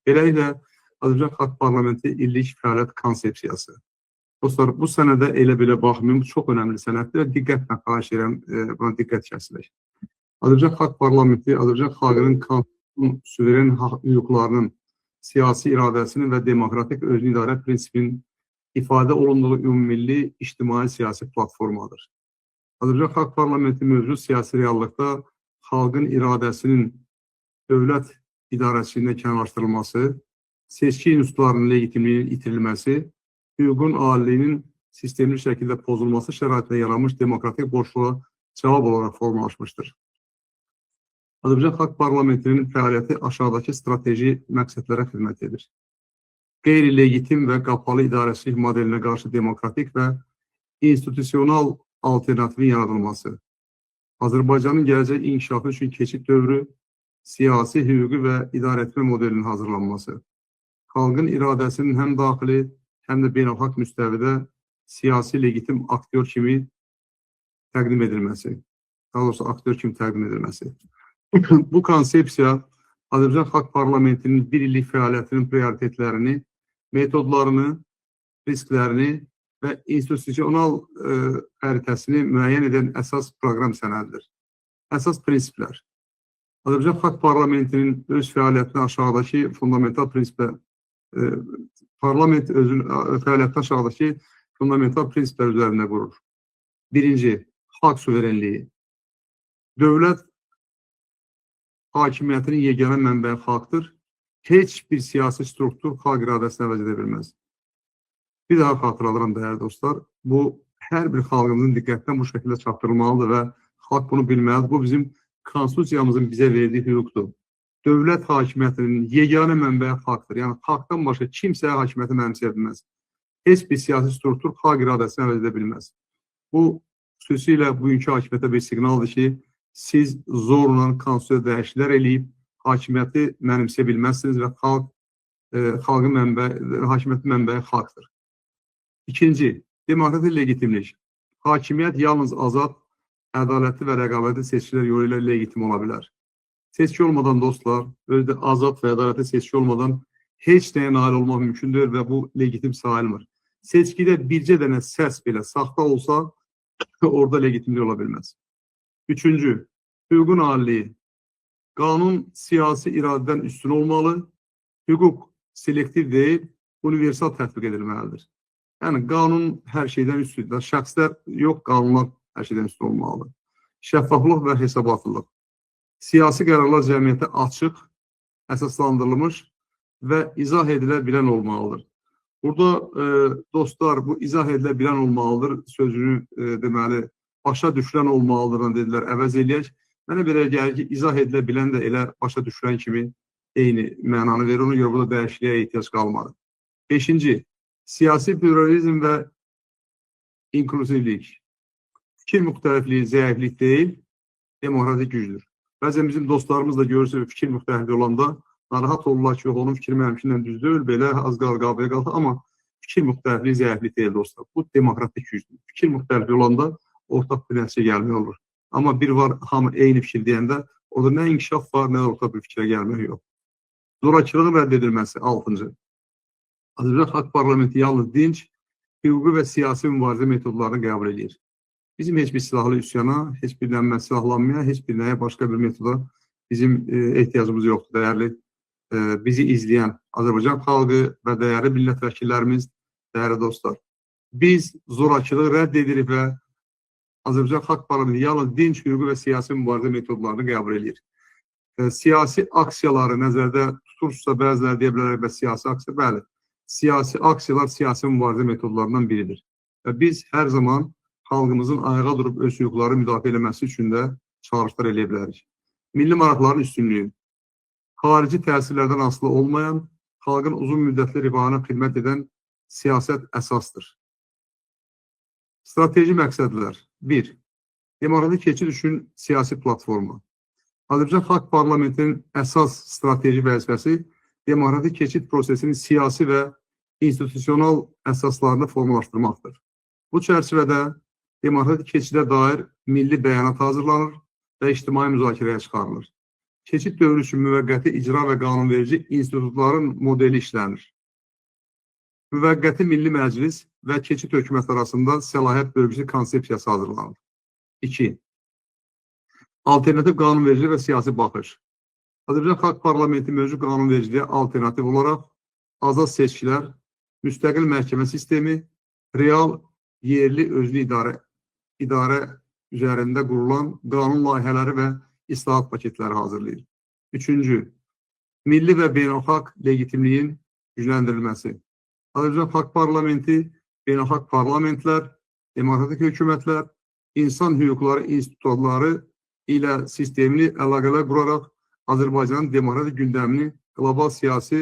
Beləliklə, Azərbaycan Xalq Parlamenti illik fəaliyyət konsepsiyası. Dostlar, bu sənədə elə belə baxmayın, bu çox önəmli sənəddir və diqqətlə xahiş edirəm, buna diqqət kəsilək. Azərbaycan Xalq Parlamenti Azərbaycan xalqının konstitusion suveren hüquqlarının, siyasi iradəsinin və demokratik özünü idarə prinsipinin ifadə olunduğu ümummilli ictimai siyasi platformadır. Azərbaycan Xalq Parlamenti mövcud siyasi reallıqda xalqın iradəsinin dövlət idarəçiliyində kənarlaşdırılması, seçki institutlarının legitimliyinin itirilməsi, hüququn aliliyinin sistemli şəkildə pozulması şəraitində yaranmış demokratik boşluğa cavab olaraq formalaşmışdır. Azərbaycan Xalq Parlamentinin fəaliyyəti aşağıdakı strateji məqsədlərə xidmət edir. Qeyri-legitim və qapalı idarəçilik modelinə qarşı demokratik və institusional alternativin yaradılması, Azərbaycanın gələcək inkişafı üçün keçid dövrü, siyasi, hüquqi və idarəetmə modelinin hazırlanması, xalqın iradəsinin həm daxili, həm də beynəlxalq müstəvidə siyasi legitim aktyor kimi təqdim edilməsi, daha doğrusu aktyor kimi təqdim edilməsi. Bu konsepsiya Azərbaycan Xalq Parlamentinin bir illik fəaliyyətinin prioritetlərini, metodlarını, risklərini və institusional xəritəsini müəyyən edən əsas proqram sənədidir. Əsas prinsiplər. Azərbaycan Xalq Parlamentinin öz fəaliyyətini aşağıdakı fundamental prinsiplər parlament özün fəaliyyətini aşağıdakı fundamental prinsiplər üzərində qurur. Birinci, xalq suverenliyi. Dövlət hakimiyyətinin yeganə mənbəyi xalqdır. Heç bir siyasi struktur xalq iradəsini əvəz edə bilməz. Bir daha xatırladıram, dəyərli dostlar, bu hər bir xalqımızın diqqətinə bu şəkildə çatdırılmalıdır və xalq bunu bilməlidir. Bu bizim konstitusiyamızın bizə verdiyi hüquqdur. Dövlət hakimiyyətinin yeganə mənbəyi xalqdır. Yəni xalqdan başqa kimsə hakimiyyəti mənimsəyə bilməz. Heç bir siyasi struktur xalq iradəsini əvəz edə bilməz. Bu xüsusilə bugünkü hakimiyyətə bir siqnaldır ki, siz zorla konstitusiya dəyişikliklər eləyib hakimiyyəti mənimsəyə bilməzsiniz və xalqın mənbəyi, hakimiyyətin mənbəyi xalqdır. İkinci, demokratik legitimlik. Hakimiyyət yalnız azad, ədalətli və rəqabətli seçkilər yolu ilə legitim ola bilər. Seçki olmadan dostlar, özü də azad və ədalətli seçki olmadan heç nəyə nail olmaq mümkün deyil və bu legitim sayılmır. Seçkidə bircə dənə səs belə saxta olsa, orada legitimlik ola bilməz. Üçüncü, hüququn aliliyi. Qanun siyasi iradədən üstün olmalı, hüquq selektiv deyil, universal tətbiq edilməlidir. Yəni qanun hər şeydən üstündür. Şəxslər yox, qanunlar hər şeydən üstün olmalıdır. Şəffaflıq və hesabatlılıq. Siyasi qərarlar cəmiyyətə açıq, əsaslandırılmış və izah edilə bilən olmalıdır. Burada dostlar, bu izah edilə bilən olmalıdır sözünü deməli başa düşülən olmalıdır dedilər, əvəz eləyək. Mənə belə gəlir ki, izah edilə bilən də elə başa düşülən kimi eyni mənanı verir. Ona görə burada dəyişikliyə ehtiyac qalmadı. Beşinci, siyasi pluralizm və inklüzivlik. Fikir müxtəlifliyi zəiflik deyil, demokratik gücdür. Bəzən bizim dostlarımız da görürsə fikir müxtəlifliyi olanda narahat olurlar ki, yox, onun fikri mənimkindən düz deyil, belə az qalır qavğaya qalır, amma fikir müxtəlifliyi zəiflik deyil dostlar. Bu demokratik gücdür. Fikir müxtəlifliyi olanda ortaq bir nəticə gəlmək olur. Amma bir var hamı eyni fikir deyəndə orada nə inkişaf var, nə də ortaq bir fikrə gəlmək yox. Zorakılığın rədd edilməsi, altıncı. Azərbaycan Xalq Parlamenti yalnız dinc, hüquqi və siyasi mübarizə metodlarını qəbul edir. Bizim heç bir silahlı üsyana, heç bir nəmə silahlanmaya, heç bir nəyə başqa bir metoda bizim ehtiyacımız yoxdur, dəyərli bizi izləyən Azərbaycan xalqı və dəyərli millət vəkillərimiz, dəyərli dostlar. Biz zorakılığı rədd edirik və Azərbaycan Xalq Parlamenti yalnız dinc, hüquqi və siyasi mübarizə metodlarını qəbul edir. Siyasi aksiyaları nəzərdə tutursa, bəziləri deyə bilərlər, bəs siyasi aksiya, bəli, siyasi aksiyalar siyasi mübarizə metodlarından biridir. Və biz hər zaman xalqımızın ayağa durub öz hüquqları müdafiə eləməsi üçün də çağırışlar eləyə bilərik. Milli maraqların üstünlüyü, xarici təsirlərdən asılı olmayan, xalqın uzun müddətli rifahına xidmət edən siyasət əsasdır. Strateji məqsədlər. 1. Demokratik keçid üçün siyasi platforma. Azərbaycan Xalq Parlamentinin əsas strateji vəzifəsi demokratik keçid prosesinin siyasi və institusional əsaslarını formalaşdırmaqdır. Bu çərçivədə demokratik keçidə dair milli bəyanat hazırlanır və ictimai müzakirəyə çıxarılır. Keçid dövrü üçün müvəqqəti icra və qanunverici institutların modeli işlənir. Müvəqqəti Milli Məclis və keçid hökumət arasında səlahiyyət bölgüsü konsepsiyası hazırlanır. 2. Alternativ qanunvericilik və siyasi baxış. Azərbaycan Xalq Parlamenti mövcud qanunvericiliyə alternativ olaraq azad seçkilər, müstəqil məhkəmə sistemi, real yerli özünü idarə üzərində qurulan qanun layihələri və islahat paketləri hazırlayır. Üçüncü, milli və beynəlxalq legitimliyin gücləndirilməsi. Azərbaycan Xalq Parlamenti, beynəlxalq parlamentlər, demokratik hökumətlər, insan hüquqları institutları ilə sistemli əlaqələr quraraq Azərbaycanın demokratik gündəmini qlobal siyasi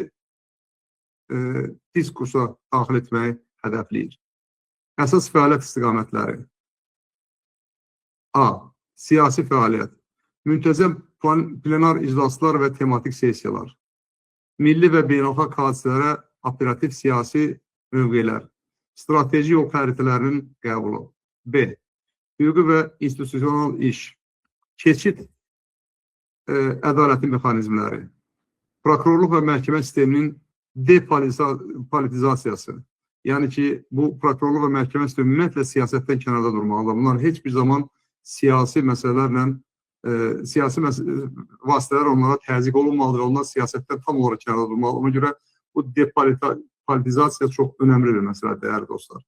diskursa daxil etməyi hədəfləyir. Əsas fəaliyyət istiqamətləri. A. Siyasi fəaliyyət. Müntəzəm plenar iclaslar və tematik sessiyalar. Milli və beynəlxalq hadisələrə operativ siyasi mövqelər. Strateji yol xəritələrinin qəbulu. B. Hüquqi və institusional iş. Keçid ədaləti mexanizmləri. Prokurorluq və məhkəmə sisteminin depolitizasiyası. Yəni ki, bu prokurorluq və məhkəmə sistemi ümumiyyətlə siyasətdən kənarda durmalıdır. Bunlar heç bir zaman siyasi məsələlərlə, siyasi vasitələr onlara təzyiq olunmalıdır və onlar siyasətdən tam olaraq kənarda durmalıdır. Ona görə bu depolitizasiya çox önəmli bir məsələdir, dəyərli dostlar.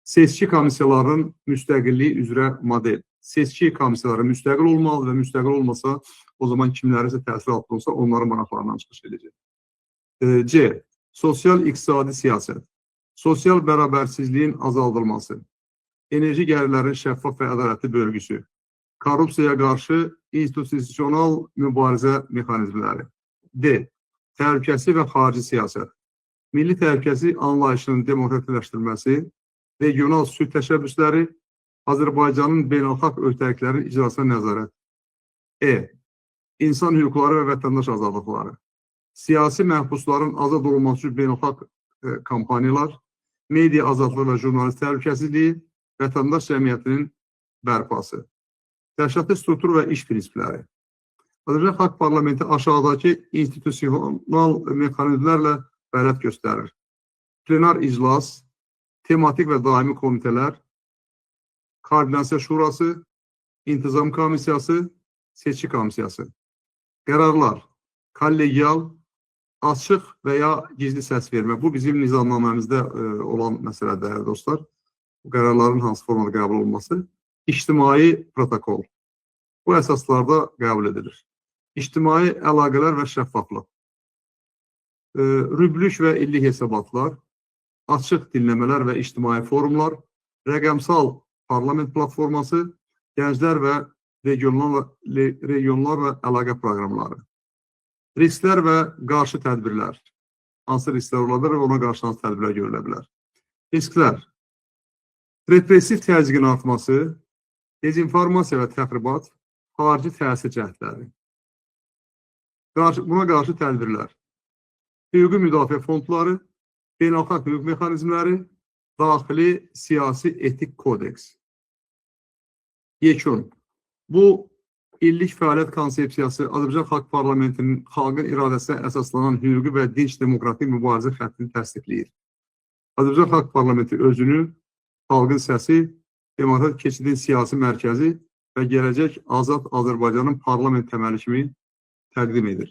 Seçki komissiyalarının müstəqilliyi üzrə model. Seçki komissiyaları müstəqil olmalıdır və müstəqil olmasa, o zaman kimlərinsə təsir altında olsa, onların maraqlarından çıxış edəcək. C. Sosial iqtisadi siyasət. Sosial bərabərsizliyin azaldılması. Enerji gəlirlərinin şəffaf və ədalətli bölgüsü. Korrupsiyaya qarşı institusional mübarizə mexanizmləri. D. Təhlükəsizlik və xarici siyasət. Milli təhlükəsizlik anlayışının demokratikləşdirilməsi, regional sülh təşəbbüsləri, Azərbaycanın beynəlxalq öhdəliklərinin icrasına nəzarət. E. İnsan hüquqları və vətəndaş azadlıqları. Siyasi məhbusların azad olunması üçün beynəlxalq kampaniyalar, media azadlığı və jurnalist təhlükəsizliyi, vətəndaş cəmiyyətinin bərpası. Təşkilatı struktur və iş prinsipləri. Azərbaycan Xalq Parlamenti aşağıdakı institusional mexanizmlərlə fəaliyyət göstərir. Plenar iclas, tematik və daimi komitələr, Koordinasiya Şurası, İntizam Komissiyası, Seçki Komissiyası. Qərarlar, kollegial, açıq və ya gizli səs vermə. Bu bizim nizamnaməmizdə olan məsələdir, dəyərli dostlar. Bu qərarların hansı formada qəbul olunması. İctimai protokol. Bu əsaslarda qəbul edilir. İctimai əlaqələr və şəffaflıq. Rüblük və illik hesabatlar, açıq dinləmələr və ictimai forumlar, rəqəmsal parlament platforması, gənclər və regionlarla əlaqə proqramları. Risklər və qarşı tədbirlər. Hansı risklər ola bilər və ona qarşı hansı tədbirlər görülə bilər? Risklər. Repressiv təzyiqin artması, dezinformasiya və təxribat, xarici təsir cəhdləri. Buna qarşı tədbirlər. Hüquqi müdafiə fondları, beynəlxalq hüquq mexanizmləri, daxili siyasi etik kodeks. Yekun. Bu illik fəaliyyət konsepsiyası Azərbaycan Xalq Parlamentinin xalqın iradəsinə əsaslanan hüquqi və dinc demokratik mübarizə xəttini təsdiqləyir. Azərbaycan Xalq Parlamenti özünü xalqın səsi, demokratik keçidin siyasi mərkəzi və gələcək azad Azərbaycanın parlament təməli kimi təqdim edir.